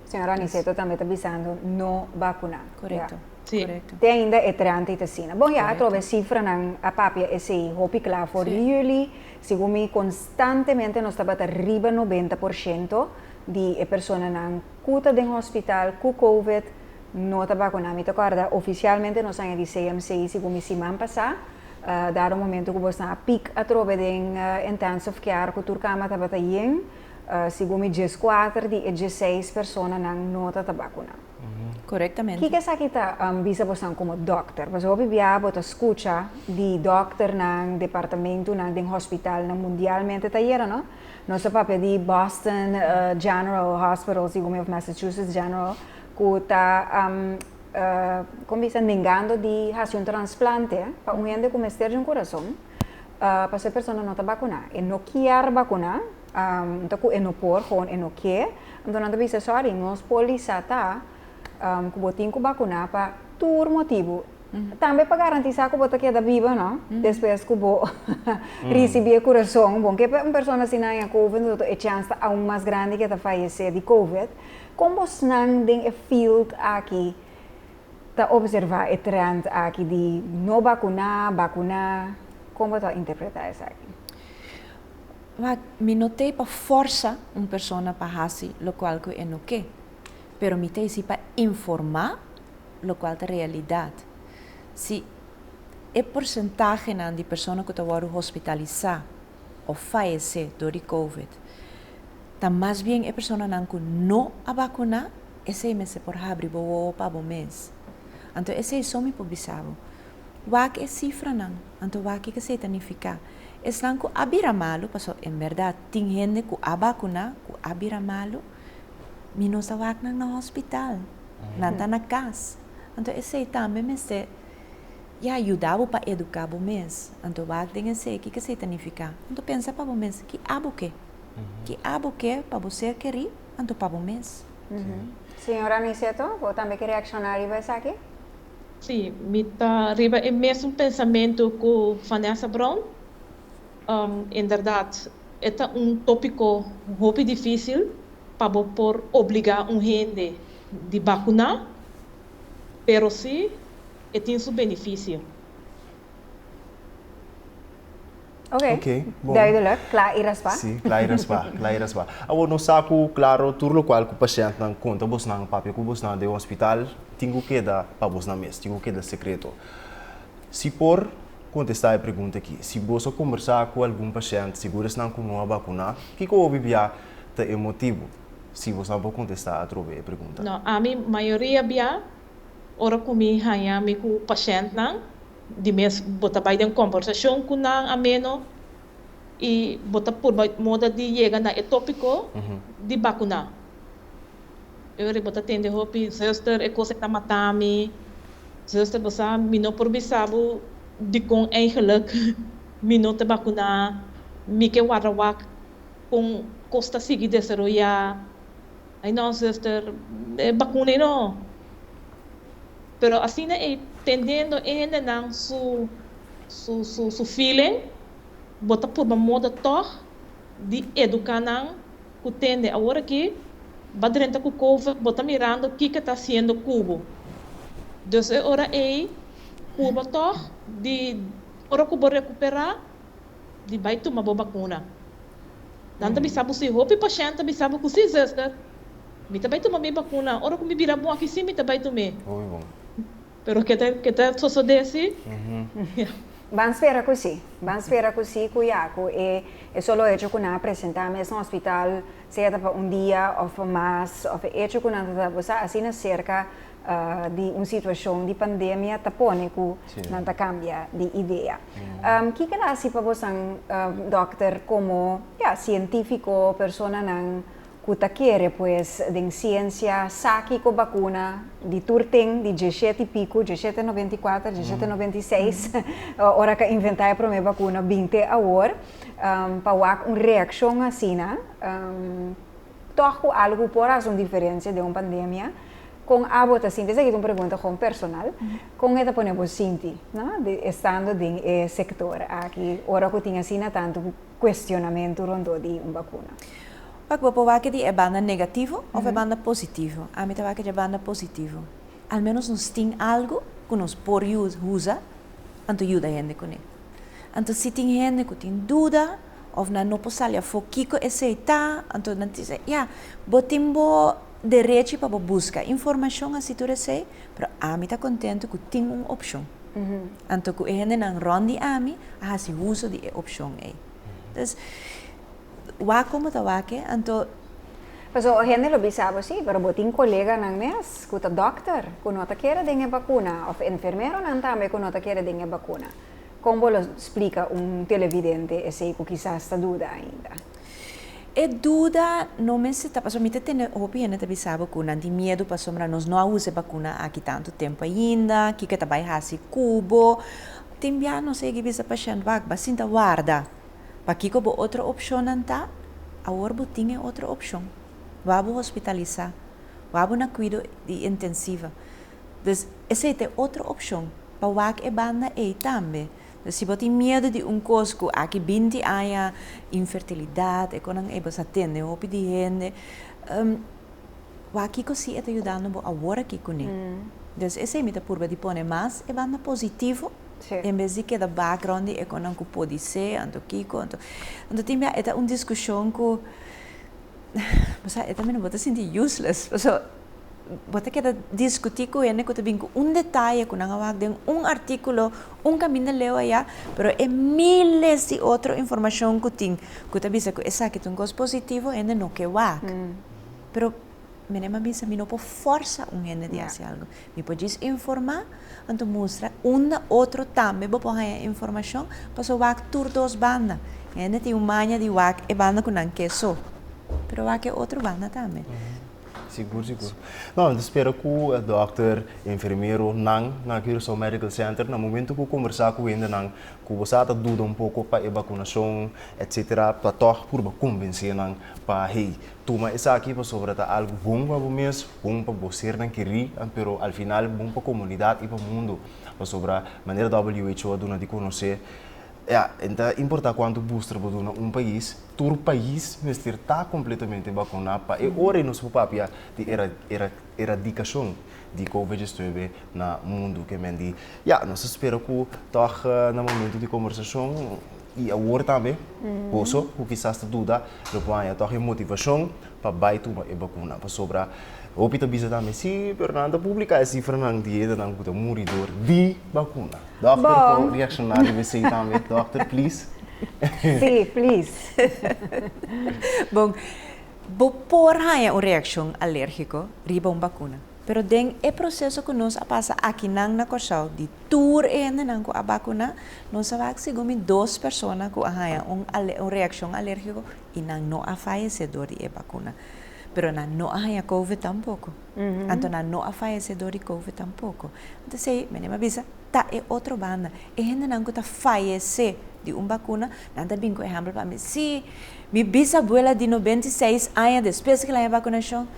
Señor Aniceto tambe ta bisando no bakuná. Korekto, korekto. Te ainda e trend ei ta asina. Bon ya atrobe sifranan a papia esei hopi kla for di yüli. Segun mi konstantemente nos tabata riba 90% di e personanan ku ta den hospital ku covid no ta bakuná. Mi ta kòrda ofisialmente nos aña di CMC segun mi siman pasá dado momento ku bosnan a pik atrobe den intensive care ku tur kama tabata yen. Segun mi 14 di e 16 personanan no ta ta bakuná. Korektamente. Kiko esaki ta bisa bosan komo dòkter? Pasobra hopi bia bo ta skucha di dòkternan, departamentunan den hospitalnan mundialmente ta yera, no? Nos ta papia di Boston General Hospital, segun mi, òf Massachusetts General, ku ta kon bisa, nengando di hasi un transplante pa un hende ku mester di un kurason, pasobra e persona no ta bakuná. E no kier bakuná. Ta ku e no por, gewoon e no ke. Anto nan ta bisa, sorry, nos polisa ta ku bo tin ku bakuná pa tur motibu. Tambe pa garantisá ku bo ta keda biba, no? Despues ku bo risibí e kurason. Bon, ke un persona asina haña covid, anto e chèns ta aun mas grandi ku e ta fayesé di covid. Kon bosnan den e field aki ta observá e trend aki di no bakuná, bakuná? Kon bo ta interpretá esaki? Wak, mi no t'ei pa forsa un persona pa hasi lokual ku e no ke, pero mi t'ei si pa informá lokual ta realidat. Si e porsentahenan di persona ku ta wòrdu hospitalisá òf fayesé dor di covid ta mas bien e personanan ku no a bakuná, esei mester por habri bo wowo pa bo mes. Anto esei so mi por bisa bo. Wak e sifranan, anto wak kiko esei ta nifiká. Esnan ku a bira malu, pasobra en bèrdat tin hende ku a bakuná ku a bira malu, mi no sa wak nan na hospital, nan ta na kas. Anto esei tambe mester ya yuda bo pa eduká bo mes. Anto wak den esei kiko esei ta nifiká. Anto pensa pa bo mes, ki abo ke? Ki abo ke pa bo ser kerí, anto pa bo mes. Señor Aniceto, bo tambe ke reakshoná riba esaki? Sí, mi ta riba e mesun pensamentu ku Vanessa Brown. Inderdat, e ta un tópiko hopi difísil pa bo por obligá un hende di bakuná, pero sí e tin su benefisio. Ok, bon. Duidelijk, kla i raspá. Sí, kla i raspá, kla i raspá. Awor nos sa ku klaro tur lokual ku pashèntnan konta bosnan, papia ku bosnan den hospital, tin ku keda pa bosnan mes, tin ku keda sekreto. Si por kontestá e pregunta aki, si bos a kombersá ku algun pashènt, sigur esnan ku no a bakuná, kiko hopi bia ta e motibu? Si bosnan por kontestá atrobe e pregunta. No, ami mayoria bia ora ku mi haña mi ku pashèntnan, Di mes bo ta bai den kombersashon ku nan ameno i bo ta purba moda di yega na e topiko di bakuná. E ora bo ta tende hopi, Zuster, e kos ei ta mata mi. Zuster, bo sa, mi no por bisa bo dikon eigenlik mi no ta bakuná. Mi ke warda wak kon kos ta sigui desaroyá. Ai no, zuster, e bakuna ei no. Pero asina ei tendendo e hendenan su su su su feeling, bo ta purba moda tog di educa nan cu tende awor aki ba drenta cu covid bo ta mirando kico ta haciendo cu bo. Dus e ora ei purba tog di ora cu bo recupera di bay tuma bo bacuna. Nan ta bisa bo si, hopi pashènt ta bisa bo ku si, zùster, mi ta bai tuma mi bakuna, ora ku mi bira bon aki si mi ta bai tum'é. Hopi bon. Pero ke ta ke ta sosodé si? Ban spera ku si. Ban spera ku si ku ya ku e e solo hecho ku nan a presentá mes na hospital sea ta pa un dia òf pa mas òf e hecho ku nan ta ta bo sa asina serka di un situashon di pandemia ta pone ku nan ta kambia di idea. Kiko el a hasi pa bosan dòkter komo ya sientífiko, personanan ku ta kere pues den siensia sa kiko bakuna di tur ten di djeshete i piku, djeshete 94, djeshete 96, ora ku a inventá e promé bakuna bin te awor, pa wak un reakshon asina. Tòg ku algu por hasi un diferensia den un pandemia, kon abo ta sinti? Esaki ta un pregunta gewoon personal. Kon e ta pone bo sinti, no, di estando den e sektor aki ora ku tin asina tantu kuestionamentu rondó di un bakuna? Wak, bo por wak di e banda negativo òf e banda positivo. Ami ta wak di e banda positivo. Al ménos nos tin algu ku nos por usa anto yuda hende kuné. Anto si tin hende ku tin duda òf nan no por sali afó kiko esei ta, anto nan ta bisa, ya, bo tin bo derechi pa bo buska informashon hasi tur esei, pero ami ta kontentu ku tin un opshon. Anto ku e hendenan rònt di ami a hasi uso di e opshon ei. Entonces, wak komo ta wak e, anto. Pasobra hende lo bisa bo si, pero bo tin koleganan mes ku ta dòkter ku no ta kere den e bakuna òf enfermeronan tambe ku no ta kere den e bakuna. Kon bo lo splika un televidente esei ku kisas ta duda ainda? E duda no mester ta pasobra mi ta tende hopi hende ta bisa bo ku nan tin miedu pasobra nos no a usa e bakuna aki tantu tempu ainda, kiko e ta bai hasi ku bo. Tin bia nos a yega bisa pashènt, wak, bo a sinta warda. Pakiko bo otro opshonnan ta? Awor bo tin e otro opshon. Wou bo hospitalisá. Wou bo na kuido di intensiva. Dus esei ta e otro opshon, pa wak e banda ei tambe. Dus si bo tin miedu di un kos ku aki 20 aña, infertilidat, e konan ei bo sa tende hopi di hende, wak kiko si e ta yudando bo awor aki kuné. Dus esei mi ta purba di pone mas e banda positivo, en bes di keda bak rònt di e konan ku podisé, anto kiko, anto. Anto tin bia e ta un diskushon ku, bo sa, e ta mira bo ta sinti useless, pasobra. Bo ta keda diskutí ku hende ku ta bin ku un detaye ku nan a wak den un artíkulo, un kaminda leu ayá, pero e miles di otro informashon ku tin ku ta bisa ku esaki ta un kos positivo, hende no ke wak. Pero mene mi a bisa mi no por fòrsa un hende di hasi algu. Mi por djis informá, anto mustra unda otro tambe bo por haña informashon, pasobra wak tur dos banda. Hende tin un maña di wak e banda ku nan ke so, pero wak e otro banda tambe. Sigur, sigur. No, mi ta spera ku e dòkter, enfermero nan na Curaçao Medical Center na momento ku kombersá ku hendenan ku bo sa ta duda un poko pa e bakunashon etsetera pa tòg purba konvensé nan pa hey, tuma esaki pasobra ta algu bon pa bo mes, bon pa bo sernan kerí, pero al final bon pa komunidat i pa mundu. Pasobra manera WHO a duna di konosé Ya, e ta importá kuantu booster bo duna un pais, tur pais mester ta kompletamente bakuná pa e ora ei nos por papia di eradikashon di Covid 19 na mundu. Ke men di, ya, nos ta spera ku tòg na momentu di kombersashon i awor tambe boso ku kisas ta duda lo por haña tòg e motivashon pa bai tuma e bakuna. Pasobra hopi ta bisa tambe, sí, pero nan ta publiká e sifranan di hendenan ku ta muri dor di bakuna. Dòkter por reakshoná riba esei tambe. Dòkter, please. Sí, please. Bon, bo por haña un reakshon alérgiko riba un bakuna. Pero den e proseso ku nos a pasa akinan na Kòrsou di tur e hendenan ku a bakuná, nos a wak segun mi dos persona ku a haña un un reakshon alérgiko i nan no a fayesé dor di e bakuna. Pero nan no a haña covid tampoko. Anto nan no a fayesé dor di covid tampoko. Anto esei, mene mi a bisa, ta e otro banda. E hendenan ku ta fayesé di un bakuna, nan ta bin ku ehèmpel pa mi, Sí, mi bisabuela di 96 aña despues ku el a haña bakunashon,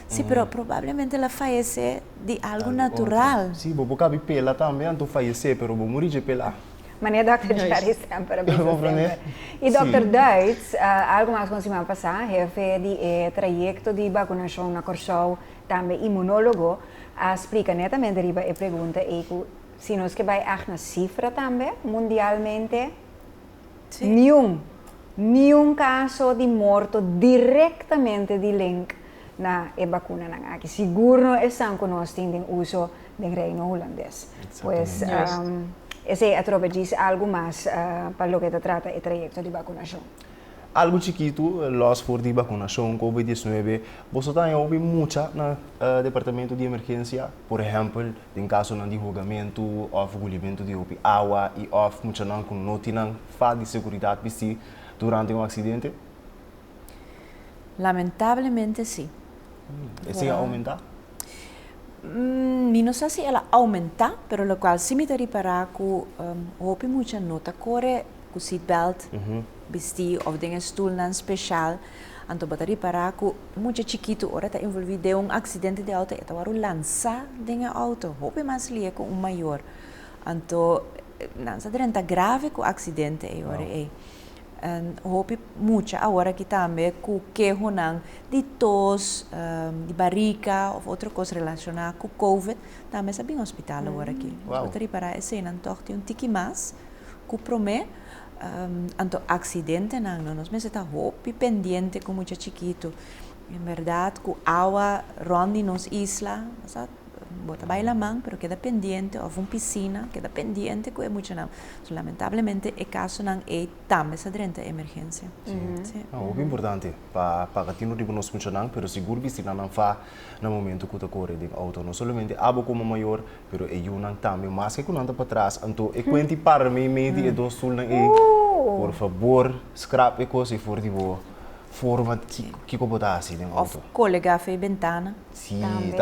sí, pero probablemente el a fayesé di algu natural. Sí, bo por kabi pela tambe anto fayesé, pero bo muri dje pelá. Manera Dòkter Jerry semper a bisa semper. I Dòkter Duits, algu mas ku siman pasá, hefe di e trayekto di bakunashon na Kòrsou, tambe imunólogo, a splika netamente riba e pregunta ei ku si nos ke bai ègt na sifra tambe mundialmente, niun. Niun kaso di morto direktamente di link na e bakunanan aki. Sigur no esnan ku nos tin den uso den Reino Hulandes. Pues esei atrobe djis algu mas pa loke ta trata e trayekto di bakunashon. Algu chikitu, los for di bakunashon Covid 19, boso ta haña hopi mucha na departamento di emergensia? Por ehèmpel, den kasonan di hogamentu òf gulimentu di hopi awa i òf muchanan ku no tin nan fa di seguridat bistí durante un aksidente? Lamentablemente sí. Esei a oumentá? Mi no sa si el a oumentá, pero lokual sí mi ta ripará ku hopi mucha no ta kore ku seatbelt bistí òf den e stulnan speshal. Anto bo ta ripará ku mucha chikitu ora ta envolví den un aksidente di outo e ta wòrdu lansá den e outo hopi mas lie ku un mayor. Anto nan sa drenta grave ku aksidente ei ora ei. Hopi mucha awor aki tambe ku kehonan di tos, di barika òf otro kos relashoná ku covid tambe sa bin hospital awor aki. Bo ta ripará eseinan tòg tin un tiki mas ku promé. Anto aksidentenan no, nos mester ta hopi pendiente ku mucha chikitu. En bèrdat ku awa rònt di nos isla, bo ta bai laman pero keda pendiente òf un pisina, keda pendiente ku e muchanan. So lamentablemente e kasonan ei tambe sa drenta emergensia. Sí. Hopi importante pa paga tinu riba nos muchanan, pero sigur bisti nan nan fa na momento ku ta kore den outo. No solamente abo komo mayor, pero e yunan tambe, maske ku nan ta patras, anto e kuenti para meimei di e dos stulnan ei, por fabor skrap e kos ei for di bo forma kiko bo ta hasi den outo. Òf kolega for e bentana. Sí, tambe,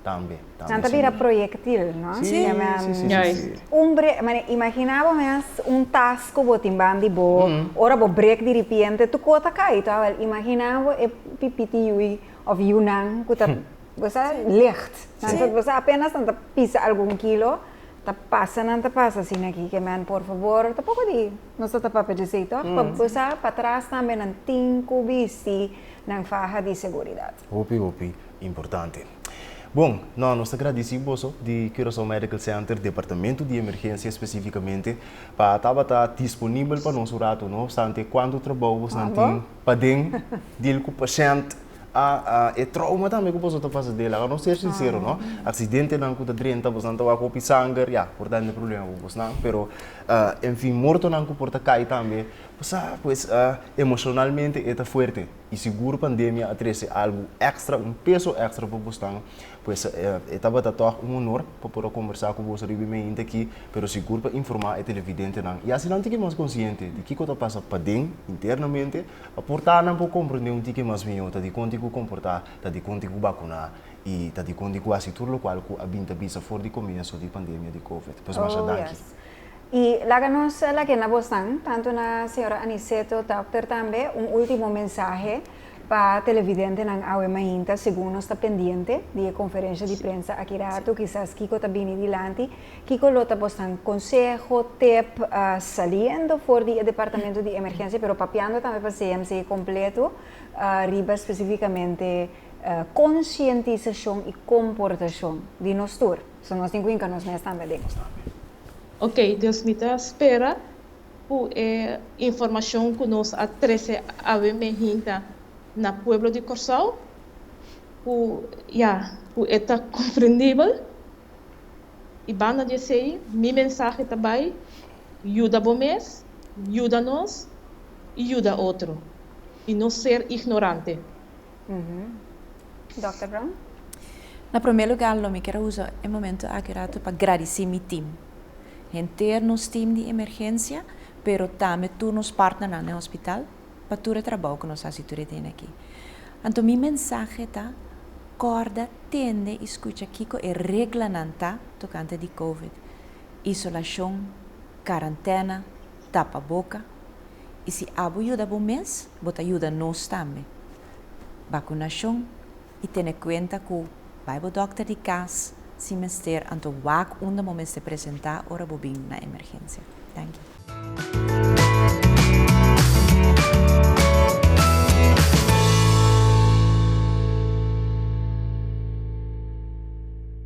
tambe, tambe. Nan ta bira proyectil, no? Sí, sí, sí, sí, sí. Un bre, mane, imagina bo mes un tas ku bo tin ban di bo, ora bo brek di ripiente, tur kos ta kai, to awel, imagina bo e pipiti yui òf yunan ku ta, bo sa, licht. Nan ta, bo sa, apenas nan ta pisa algun kilo, ta pasa nan ta pasa asina aki, ke men, por fabor, tampoko di nos ta ta papia djesei, tòg? Pa, bo sa, patras tambe nan tin ku bisti nan faha di seguridat. Hopi hopi importante. Bon, no, nos ta gradisí boso di Curaçao Medical Center, Departamento di Emergensia spesífikamente, pa tabata disponibel pa nos un ratu, no opstante kuantu trabou bosnan tin paden deal ku pashènt, a e trauma tambe ku boso ta pasa den. Laga nos ser sinsero, no? Aksidentenan ku ta drenta, bosnan ta wak hopi sanger, ya, por ta hende problema ku bosnan, pero, en fin, mortonan ku por ta kai tambe, bo sa, pues, emoshonalmente e ta fuerte. I sigur pandemia a trese algu èkstra, un peso èkstra pa bosnan. Pues e tabata tòg un honor pa por a kombersá ku boso riba e meinta akí, pero sigur pa informá e televidentenan i hasi nan tiki mas konsiente di kiko ta pasa paden, internamente, pa por ta nan por komprendé un tiki mas mihó ta dikon tin ku komportá, ta dikon tin ku bakuná i ta dikon tin ku hasi tur lokual ku a bin ta bisa for di komienso di pandemia di covid. Pues masha danki. I laga nos lag'é na bosnan, tantu na señora Aniceto Dokter tambe, un último mensahe pa televidentenan awe mainta, segun nos ta pendiente di e konferensha di prensa aki ratu, kisas kiko ta bini dilanti, kiko lo ta bosnan konseho, tep, saliendo for di e departamento di emergensia, pero papiando tambe pa CMC kompleto riba spesifikamente konsientisashon i komportashon di nos tur. So nos tin ku hinka nos mes tambe aden. Ok, dus mi ta spera ku e informashon ku nos a trese awe mehinta na pueblo di Kòrsou, ku ya, ku e ta komprendibel. I banda di esei, mi mensahe ta bai, yuda bo mes, yuda nos i yuda otro. I no ser ignorante. Dòkter Brown? Na promé lugá lo mi kier a usa e momento aki rato pa gradisí mi tim. Henter nos tim di emergensia, pero tambe tur nos partnernan den hospital pa tur e trabou ku nos hasi tur e dia aki. Anto mi mensahe ta, kòrda, tende i skucha kiko e reglanan ta tokante di covid. Isolashon, karantena, tapa boka. I si abo yuda bo mes, bo ta yuda nos tambe. Bakunashon i tene kuenta ku bai bo dòkter di kas si mester anto wak unda bo mester presentá ora bo bin na emergensia. Danki.